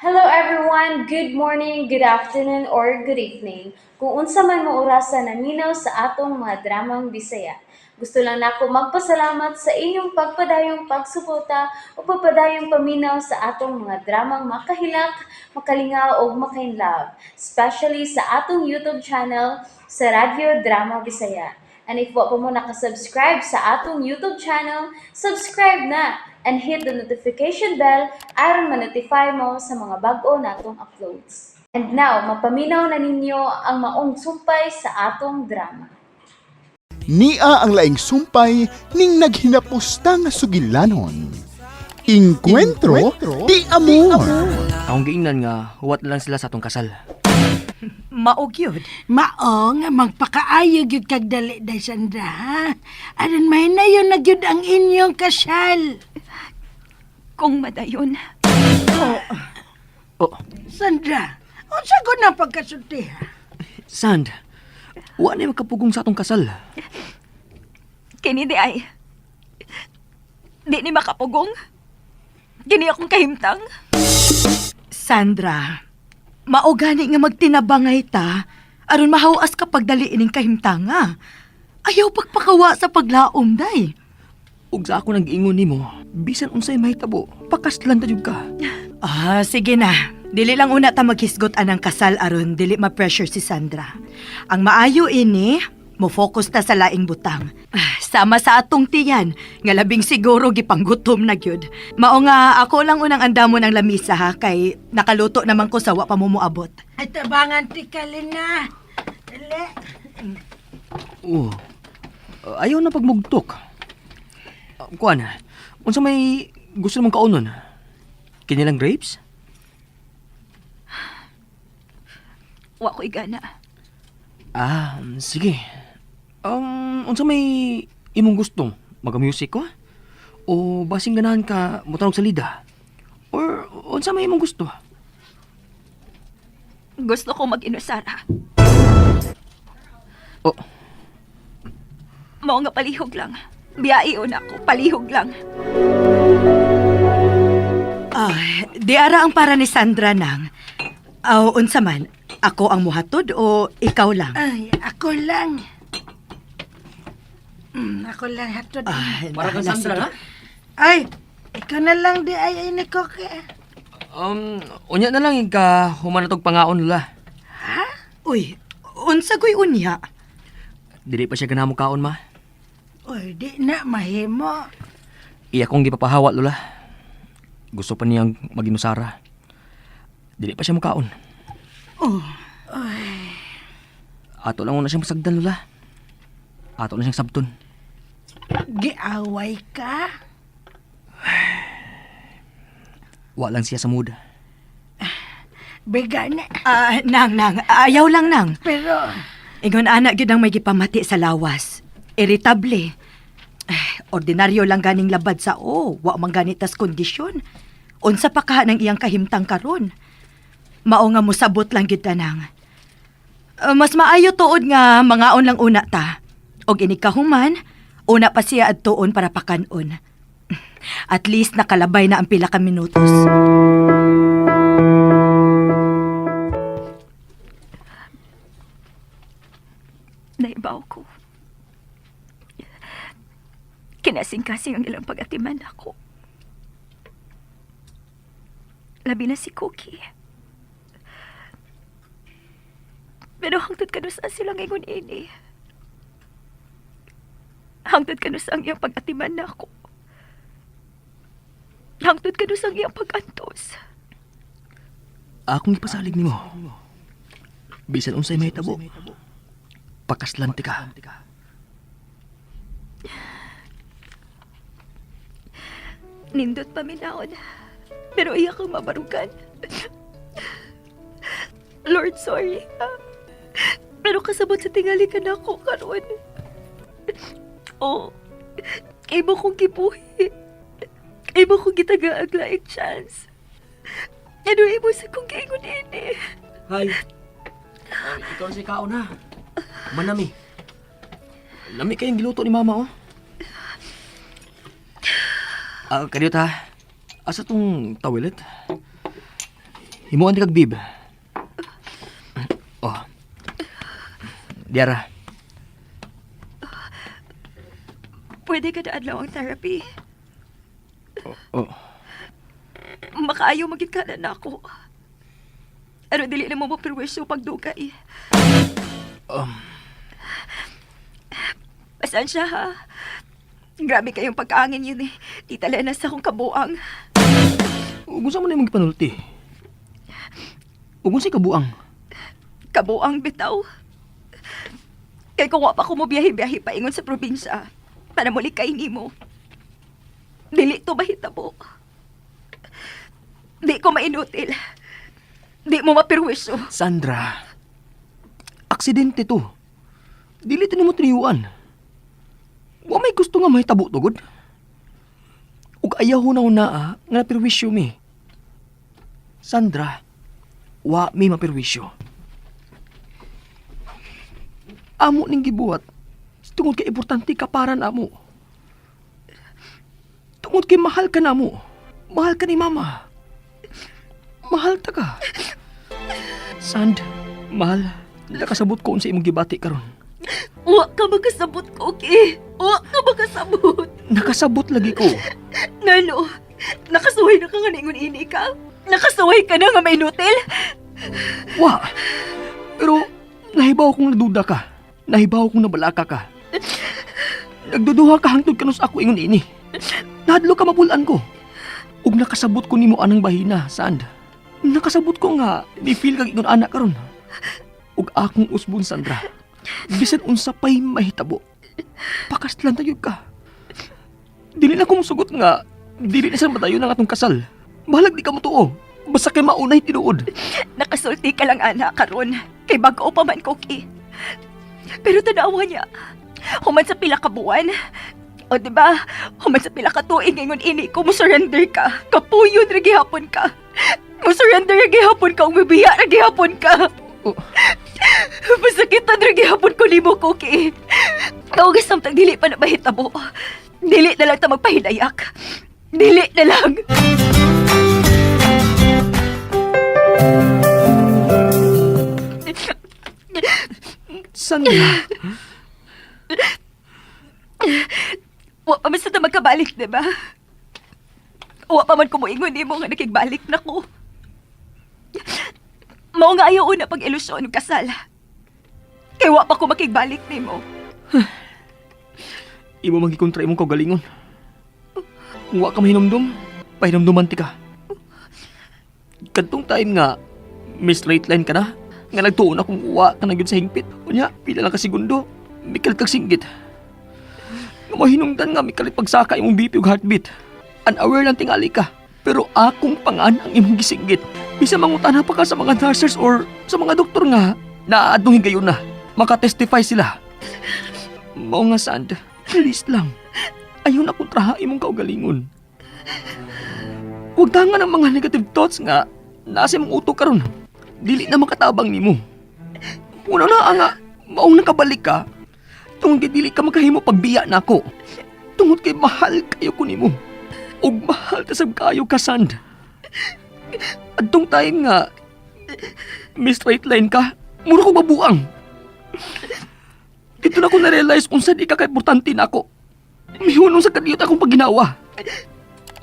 Hello everyone! Good morning, good afternoon, or good evening. Kung unsa man mo orasa naminaw sa atong mga dramang Bisaya. Gusto lang nako magpasalamat sa inyong pagpadayong pagsuporta o pagpadayong paminaw sa atong mga dramang makahilak, makalingaw ug makainlove, especially sa atong YouTube channel sa Radyo Drama Bisaya. And if wa pa mo nakasubscribe sa atong YouTube channel, subscribe na and hit the notification bell aron ma-notify mo sa mga bag-o natong uploads. And now, mapaminaw na ninyo ang maong sumpay sa atong drama. Nia ang laing sumpay ning naghinapusta nga sugilanon. Inkwentro di amor. Akong giingnan nga huwat na lang sila sa atong kasal. Mao gyud. Mao nga magpakaayo gyud kag dali day Sandra, ha? Aron mahinayon na gyud ang inyong kasal. Kung madayon. Oh, Sandra, unsa ko na pagkasulti ha? Sand, wa na makapugong sa atong kasal. Kini di ay. Di ni makapugong. Kini akong kahimtang. Sandra, mao gani nga magtinabangay ta aron mahawas ka pagdali ining kahimtanga. Ayaw pagpakawa sa paglaom day. Ug sa ako nang giingon nimo, bisan unsay mahitabo, pakaslan ta jud ka. Ah, sige na. Dili lang una ta maghisgot anang kasal aron dili ma-pressure si Sandra. Ang maayo ini, mo focus ta sa laing butang. Ah, sama sa atong tiyan, nga labing siguro gipanggutom na gyud. Mao nga ako lang unang andamon ang lamisa ha kay nakaluto naman ko sa wa pa mo moabot. Ay tabangan ti Kalina. Dali. Oh. Ayaw na pagmugtok. Kuan, unsa may gusto mong kaunon? Kini lang grapes? Wa ko'y gana. Ah, sige. Unsa may imong gusto? Maga-music ko? O basing ganahan ka motanog sa lida? Or unsa may imong gusto? Gusto ko mag-inusara. Oh, Mao nga palihog lang. Biyaion ako, palihog lang. Ah, di ara ang para ni Sandra nang. Aw, unsa man, ako ang muhatod o ikaw lang? Ay, ako lang. Ako lang hatod. Ah, Para kang na, Sandra, sige. ha? Ay, ikaw na lang di ay ini ko Unya na lang ka humanatog pangaon la. Uy, unsa ko'y unya? Dili pa siya ganahan mo kaon ma. Uy, di na mahimo. Iya kong gipapahawa lola. Gusto pa niyang maginusara. Dili pa siya mukaon. Oh, Ato lang una siyang pasagdan lola. Ato lang siyang sabton. Giaway ka? Wa lang siya sa mood. Biga na. Ah, nang, nang, ayaw lang nang. Pero, Ingon ana gyud ang may gipamati sa lawas. Irritable. Ay, ordinaryo lang ganing labad sa o, wa man ganitas kondisyon. Unsa pa kaha ng iyang kahimtang karon? Mao nga mosabot lang gyud tanang. Mas maayo tuod nga mangaon lang una ta. Og inig kahuman, una pa siya adtuon para pakanon. At least nakalabay na ang pila ka minutos. Naibaw ko. Kinasing-kasing ang ilang pag-atiman ako. Labi na si Cookie. Pero hangtod kanusa silang ingon ini. Hangtod kanusa ang iyang pag-atiman nako. Hangtod kanusa ang iyang pag-antos. Akong ipasalig nimo. Bisan unsay mahitabo. Pakaslan ti ka. Nindot paminawon. Pero iya kang mabarugan. Lord, sorry. ah. Pero kasabot sa tingali ka na ako karon. Oh, imo kong gibuhi. Imo kong gitagaag laing chance. Ano imo sa kong giingon ini? Hi. Ay, ikaw na si kaon ha. Manami. Lami kayong giluto ni mama oh. Ah, kadiyot ha. Asa tong tawilit? Himuan di kag bib. Oh. Diara. Pwede ka na adlaw ang therapy. Oh. Makaayo magid ka na nako. Ano dili na mo mapirwisyo pagdugay. Pasensya ha. Grabe kayong pagkaangin yun eh. Tita Lena sa akong kabuang. Ug unsa man imong gipanulti? Ug unsay kabuang? Kabuang bitaw. Kay kung wa pa ko mo biyahe-biyahe paingon sa probinsya, para muli kay nimo. Dili to mahitabo. Di ko mainutil. Di mo mapirwisyo. Sandra. Aksidente to. Dili to nimo triyuan. Wa may gusto nga mahitabo tugod. Ug ayaw na una nga napirwisyo mi. Sandra, wa mi mapirwisyo. Amo ning gibuhat tungod kay importante ka para namo. Tungod kay mahal ka namo. Mahal ka ni mama. Mahal ta ka. Sand, mahal, nakasabot ko unsa imong gibati karon. Wa ka makasabot ko, okay? Wa ka makasabot. Nakasabot lagi ko. Nano, nakasuway na ka nga ningon ini ka? Nakasuway ka na nga mainutil? Wa. Pero nahibaw kong naduda ka. Nahibaw kong nabalaka ka. Nagduduha ka hangtod kanus ako ingon ini. Nahadlo ka mapulan ko. Ug nakasabot ko nimo anang bahina, Sand. Nakasabot ko nga ni feel kag ingon ana karon. Ug akong usbon Sandra. Bisan unsa pay mahitabo. Pakaslan tayo ka. Dili na ko musugot nga dili na sa matayo ng atong kasal. Bahalag di ka mo tuo. Basta kay maunay tinuod. Nakasulti ka lang, ana, karon. Kay bago pa man, Koki. Pero tanawa niya, human sa pila ka buwan. O, di ba? Human sa pila ka tuig, ngayon ini ko, mo-surrender ka. Kapuyon, ra gihapon ka. Mo-surrender ra gihapon ka, umibiya ra gihapon ka. Oh. Masakitan ra gihapon ko nimo, Koki. Kaugas samtang dili pa na mahitabo. Dili na lang ta magpahinayak. Dili na lang. Sandra. Wa pa man sa ta magkabalik, di ba? Wa pa man kumuingon nimo nga nakigbalik na ko. Mao nga ayaw una pag ilusyon og kasal. Kay wa pa ko makigbalik nimo. Imo man gikontra imong kaugalingon. Kung wa ka mahinumdum, pahinumduman ti ka. Kadtong time nga Miss Straight Line ka na, nga nagtuon akong uwa ka na gyud sa hingpit. Unya, pila lang ka segundo, mikalit kag singgit. Nga mahinungdan nga mikalit pagsaka imong BP ug heartbeat. Unaware lang tingali ka. Pero akong pangan ang imong gisinggit. Bisa mangutana pa ka sa mga nurses or sa mga doktor nga naadtong higayon na. Makatestify sila. Mao nga sand, please lang. Ayaw na kontraha imong kaugalingon. Huwag tangan ang mga negative thoughts nga nasa imong utok karon. Dili na makatabang nimo. Una na nga, maong nakabalik ka. Tungod kay dili ka makahimo pagbiya nako. Tungod kay mahal kayo ko nimo. Ug mahal ta sab kayo ka sand. Adtong time nga Miss Straight Line ka, mura ko mabuang. Dito na ko na-realize kung saan ika ka-importante na ako. Mihunong sa kadiyot akong pagginawa.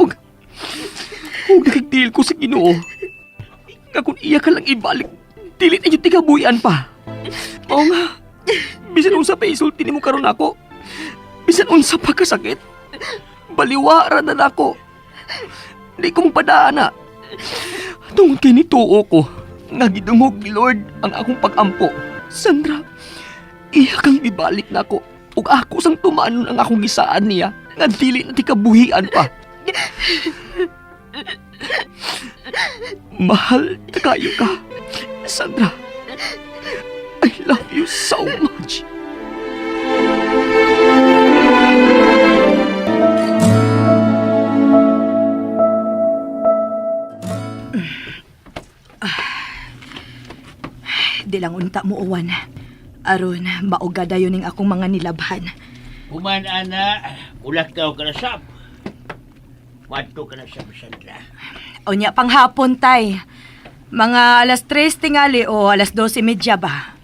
Ug, ug nakigdil ko sa Ginoo. Nga kung iya ka lang ibalik, dili na yung tigabuyan pa. Oo nga, bisan unsa pa isulti nimo karon ako. Bisan unsa pa kasakit. Baliwara na nako. Di ko mapadaan na. Tungod kay nituo ko, nga gidungog ni Lord ang akong pag-ampo. Sandra, iya kang ibalik nako. Ug ako sang tumanon ang akong gisaan niya nga dili na ti kabuhian pa. Mahal ta kayo ka. Sandra, I love you so much. Di lang unta mo uwan. Aron, mauga dayon ning akong mga nilabhan. Human ana, ulak ka ka na sab. Wadto ka na sab Sandra. Unya panghapon tay. Mga alas 3 tingali o alas 12:30 ba?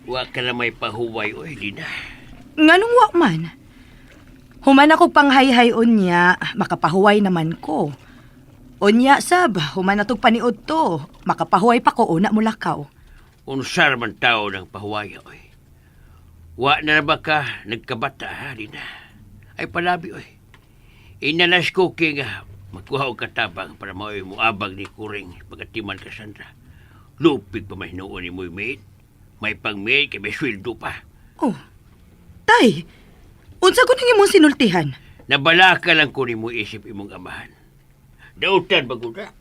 Wa ka na may pahuway, oy, Lina. Nganong wa man? Human ako panghayhay unya, makapahuway naman ko. Unya sab, human natog paniud to, makapahuway pa ko una mulakaw. Unsar man tao ng pahuwaya, oy. Wa na na ba ka nagkabata, ha, Lina? Ay, palabi, oy. Inalas ko kay nga magkuha og katabang para maoy moabag ni Kuring pagkatiman ka, Sandra. Lupig pa may hinuon ni mo'y mate. May pang-mate kay may sweldo pa. Oh, tay, unsa ko nang imong sinultihan? Nabalaka lang ko ni mo isip imong amahan. Dautan baguda.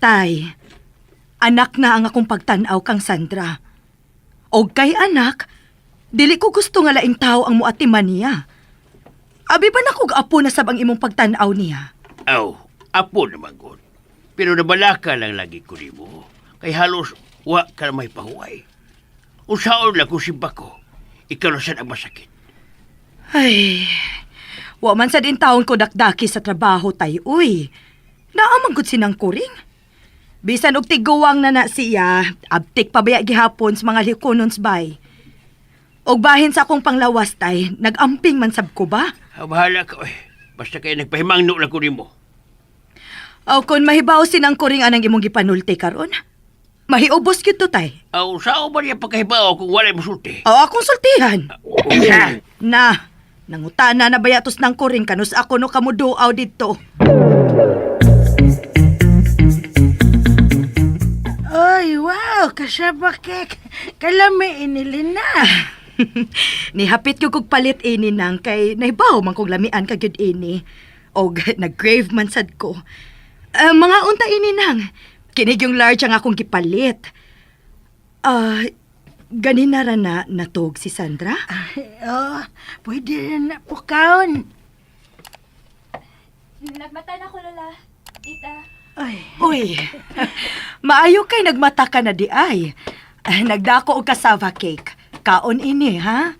Tay, anak na ang akong pagtan-aw kang Sandra. Og kay anak, dili ko gusto nga laing tao ang muatiman niya. Abi ba nakog apo na sab ang imong pagtan-aw niya? Aw, apo naman gud. Pero nabalaka lang lagi ko nimo. Kay halos wa ka na may pahuway. Usaon lang kung simba ko. Ikaw na sad ang masakit. Ay, wa man sad in taon ko dakdaki sa trabaho tay uy. Naamang gud sinang kuring. Bisan og tiguwang na na siya, abtik pa baya gihapon sa mga likonons bay. Og bahin sa akong panglawas tay, nagamping man sab ko ba? Ah, bahala ka, oy. Basta kay nagpahimangno lang ko nimo. Aw kon mahibaw sinang kuring anang imong gipanulti karon. Mahiubos gyud to tay. Aw, sao ba niya pagkahibaw kung walay musulti? Aw akong sultihan. Unsa? Na, nangutana na bayatos ng kuring kanus ako no kamuduaw didto. Oy, wow, kasaba cake. Kalami inilina. Nihapit ko kog palit ini nang kay nahibaw man kog lamian ka gyud ini. Og nag-crave man sad ko. Ah, mga unta ini nang. Kinig yung large ang akong gipalit. Ah, ganina ra na natog si Sandra? Oh, pwede rin na pukaon. Nagmata na ko, Lola. Tita. Ay, Uy, maayo kay nagmata ka na di ay. Ah, nagdako og cassava cake. Kaon ini, ha?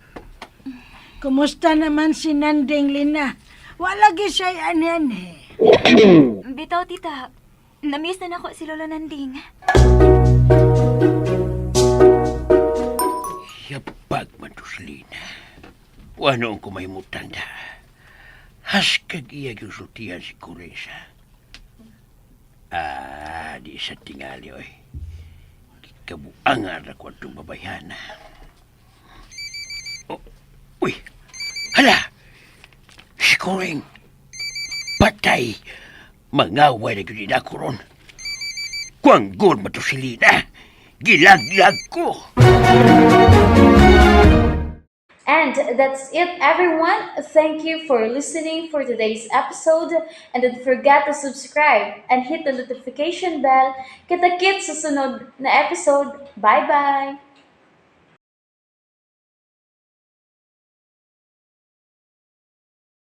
kumusta naman si Nanding Lina? Wala gi siya anian eh. Bitaw, tita. Namiss na nako si Lola Nanding. Yabag man to si Lina. Wano ang kumahimutan da. Haskag iya yung sultihan si Kuresa. Ah, di sa tingali, oy. Kabuangan ako atong babayhana. Oh, uy, hala! Si Kuring! Patay! Mangaway na yun ako ron. Kwanggon ba to si Lina? Gilaglag ko! And that's it, everyone. Thank you for listening for today's episode. And don't forget to subscribe and hit the notification bell. Kita-kits sa sunod na episode. Bye-bye!